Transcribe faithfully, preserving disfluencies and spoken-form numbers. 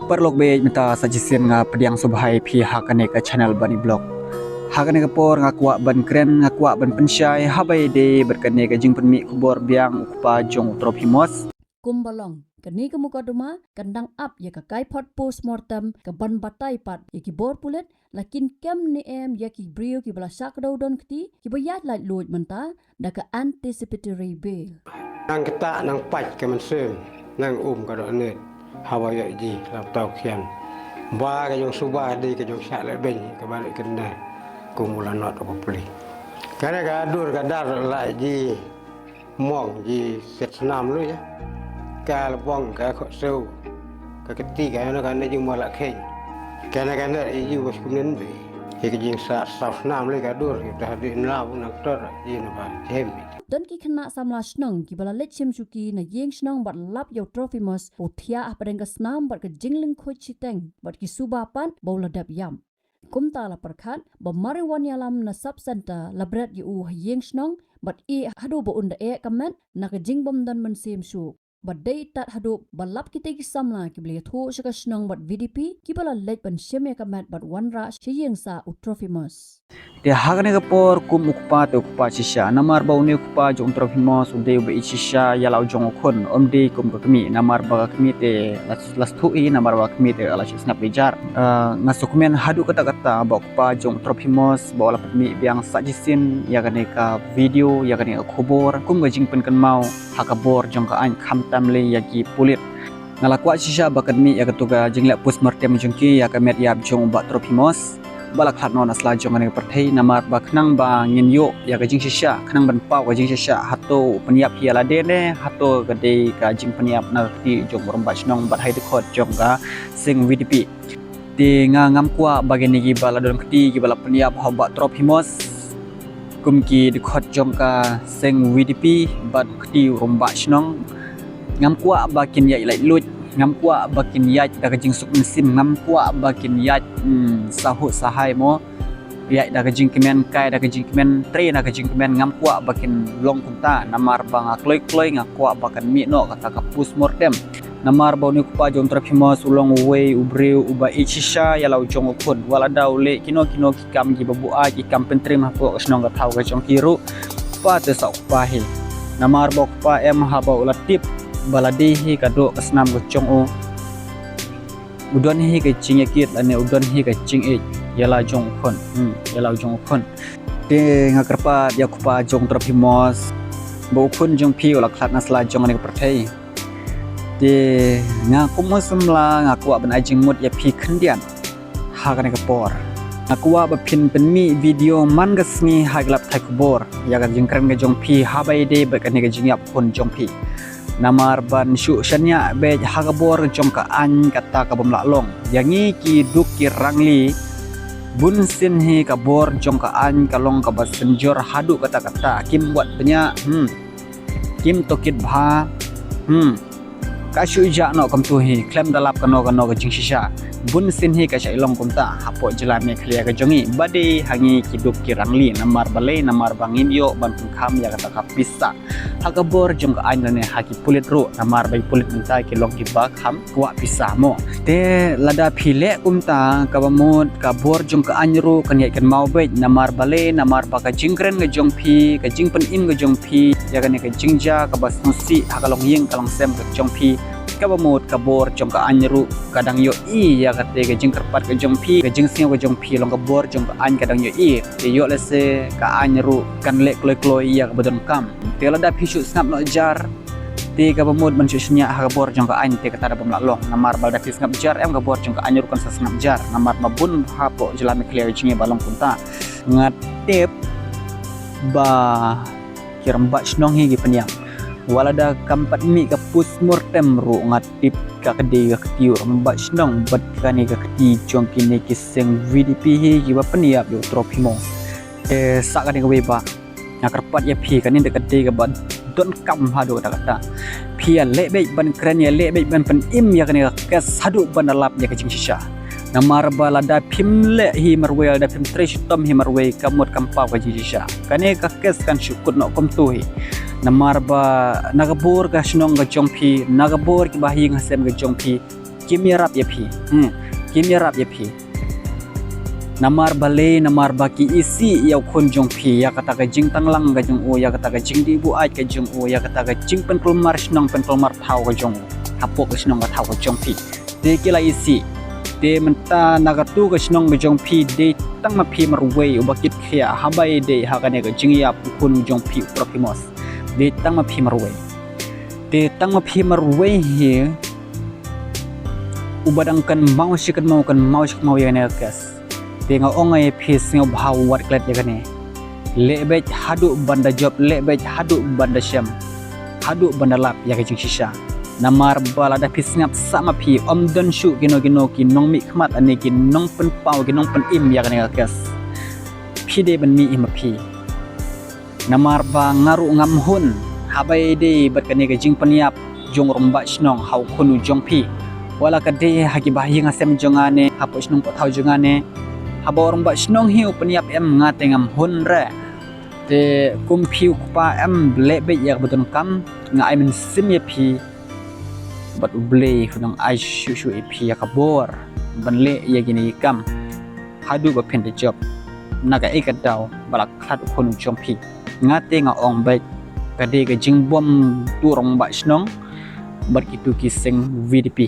Paralok bad mynta sa shisien nga pdiang sngewbha ïa phi ha kane ka channel Bani Vlog. Ha kane ka por nga kwah ban kren, nga kwah ban pynshai ha ba ïadei bad kane ka jingpynmih khubor biang u kpa jong u Trophimos. Kumba long, kane ka mukotduma kan dang ap ïa ka kaiphod post mortem kaban batai pat ïa ki bor pulit, la kin kem ne em ïa ki briew kiba la shah kdew don kti, kiba ïaid laitluid mynta da ka anticipatory bail. Nang ktah nang pait ka mynsiem, nang um ka dohnud, haba ïoh ji la tau khian. Ba ka jong suba dei ka jong shah leh beiñ kaba leh kynda kum u la not u bapli. Kane ka dur ka dar la ji mong ji set snam lui ïa. Ka la bong ka khohsew. Ka kti ka na ka na jingmala kheng. Ka na ka na i ji was kumnen be. Hi ka jingsa saf snam lui ka dur kita di na bu na ktor ji na ba jem. Don ki khynnah samla shnong kiba la leit shim shuki na ïing shnong bad lap ïa u Trophimos u thiah hapdeng ka snam bad ka jinglyngkhuid shiteng bad ki suba pat ba u la dep ïap. Kumta la pyrkhat ba mar wan ïalam na sub center la bret ïa u ha ïing shnong bad ïeh haduh ba un da eh ka met na ka jingbym don mynsiem shuh. Bad dei tad haduh ba lap kita ki samla kiba la ïathuh sha ka shnong bad V D P kiba la leit ban shim ïa ka met bad wanrah sha ïing sah u Trophimos. Te ha kane ka por kum u kpa te u kpa shisha namar ba une u kpa jong u Trophimos u dei uba ïeit shisha ïa la u jong u khun, um dei kum ka kmie namar ba ka kmie te la, la sngewthuh hi namar ba ka kmie te la shu sngap beijar. Ah, nga sngewkmen haduh katta katta ba u kpa jong u Trophimos ba u la pynmih biang sa shisien ïa kane ka video, ïa kane ka khubor kum ka jingpynkynmaw ha ka bor jong ka aiñ, khamtam lei ïa ki pulit. Nga la kwah shisha ba kan mih ïa katu ka jingleh post mortem jong ki ïa ka met ïap jong u Bah Trophimos. Ba la khlad noh na sla jong kane ka pyrthei namar ba khnang ba ngin ïoh ïa ka jingshisha, khnang ban paw ka jingshisha hato u pynïap hi ïa lade ne hato ka dei ka jingpynïap na ka kti jong u rangbah shnong bad ha i dkhot jong ka seng VDP. Te nga ngam kwah ba kine kiba la don kti kiba la pynïap ha u Bah Trophimos kum ki dkhot jong ka seng VDP bad kti u rangbah shnong. Ngam kwah ba kin ïaid laitluid, ngam kwah ba kin ïaid da ka jingsuk mynsiem, ngam kwah ba kin ïaid, hmm, sahut sahai mo. Ïaid da ka jingkmen, kai da ka jingkmen, trei da ka jingkmen, ngam kwah ba kin long kumta namar ba nga kloi kloi nga kwah ba kan mih noh kata ka post mortem. Namar ba une u kpa jong u Trophimos u long uwei u briew uba ïeit shisha ïa la u jong u khun. Wat la da u leh kino kino ki kam kiba buaid, ki kam pyntriem hapoh ka shnong ka thaw ka jong ki ruh, kpa te sa u kpa hi. Namar ba u kpa em haba u la tip ba la dei hi ka doh ka snam ka jong u, u don hi ka jingïakit lane u don hi ka jingïeit ïa la jong u khun. Hmm, ïa la u jong u khun. Te nga kyrpad ïa u kpa jong u Trophimos ba u khun jong phi u la khlad na sla jong kane ka pyrthei. Te nga kum u samla nga kwah ban ai jingmut ïa phi khyndiat ha kane ka por. Nga kwah ba phin pynmih video man ka sngi ha ki lad pathai khubor ïa ka jingkren ka jong phi haba ïadei bad kane ka jingïap khun jong phi. Namar ban shu shaniah beit ha ka bor jong ka aiñ kata ka bym lah long. Ïa ngi ki duk ki rangli bun sien hi ka bor jong ka aiñ ka long kaba synjor haduh katta katta, kim wad bniah, hmm. Kim tohkit bha. Hmm. Ka shu ïa noh kumtu hi, khlem da lap kano kano ka jingshisha. Bun sien hi ka shah long kumta hapoh jylla Meghalaya ka jong ngi. Ba dei ha ngi ki duk ki rangli namar balei, namar ba ngim ïoh ban pynkham ïa kata ka pisa ha ka bor jong ka aiñ lane ha ki pulit ruh namar ba ki pulit mynta ki long kiba kham kwah pisa mo. Te lada phi leh kumta kaba mut ka bor jong ka aiñ ruh kan ïaid kynmaw beit namar balei, namar ba ka jingkren ka jong phi, ka jingpynim ka jong phi ïa kane ka jingjia kaba sngewsih ha ka longïing ka longsem ka jong phi, kaba mut ka bor jong ka aiñ ruh ka dang ïohi ïa kata ka jingkyrpad ka jong phi, ka jingsngew ka jong phi long ka bor jong ka aiñ ka dang ïohi. Te ïoh lehse ka aiñ ruh kan leh kloi kloi ïa kaba donkam. Te lada phi shu sngap noh jar, te kaba mut ban shu shaniah ha ka bor jong ka aiñ te kata da bym lah long. Namar ba lada phi sngap jar em ka bor jong ka aiñ ruh kan sa sngap jar. Namar ba bun hapoh jylla Meghalaya ka jong ngi ba long kumta. Nga tip ba ki rangbah shnong hi ki pynïap. Wat la da kam pat mih ka post mortem ruh nga tip ka kti ka kti u rangbah shnong bad kane ka kti jong kine ki seng VDP hi kiba pynïap ïa u Trophimos. Eh, sa kane kawei ba nga kyrpad ïa phi, kane da ka dei kaba donkam haduh katta katta. Phi ïa leh beit ban kren, ïa leh beit ban pynim ïa kane ka kes haduh ban da lap ïa ka jingshisha. Namar ba lada phim leh hi marwei, lada phim trei shitom hi marwei, ka mut kam paw ka jingshisha. Kane ka kes kan shu kut noh kumtu hi. Namar ba na ka bor ka shnong ka jong phi, na ka bor ki bahaïing hasem ka jong phi, kim ïarap ïa phi. Hmm, kim ïarap ïa phi. Namar balei, namar ba ki isih ïa u khun jong phi, ïa kata ka jingtanglang ka jong u, ïa kata ka jingdih buaid ka jong u, ïa kata ka jingpynkulmar shnong pynkulmar thaw ka jong u hapoh ka shnong ka thaw ka jong phi. Te ki la isih. Te mynta na katu ka shnong ka jong phi, dei tang ma phi marwei uba kit khia, haba ïadei ha kane ka jingïap u khun u jong phi u Trophimus. Dei tang ma phi marwei. Te tang ma phi marwei hi uba dang kynmaw shi kynmaw, kynmaw shi kynmaw ïa kane ka case. Te nga ong ïa phi, sngewbha wat klet ïa kane. Leh beit haduh ban da jop, leh beit haduh ban da shem, haduh ban da lap ïa ka jingshisha. Namar ba lada phi sngap sah ma phi, ym don shuh kino kino ki nongmihkhmat lane ki nongpynpaw, ki nongpynim ïa kane ka case. Phi dei ban mih hi ma phi. Namar ba nga ruh ngam hun haba ïadei bad kane ka jingpynïap jong u rangbah shnong ha u khun u jong phi. Wat la ka dei ha ki bahaïing hasem jong nga ne hapoh shnong pohthaw jong nga ne, haba u rangbah shnong hi u pynïap em, nga te ngam hun re. Te kum phi u kpa, em, leh beit ïa kaba donkam. Nga ai mynsiem ïa phi bad U Blei un nang ai shuh shuh ïa phi ïa ka bor ban leh ïa kine ki kam haduh ba phin da jop na kaei ka daw ba la khlad u khun u jong phi. Nga te nga ong beit, ka dei ka jingbym tu rangbah shnong bad kitu ki seng V D P.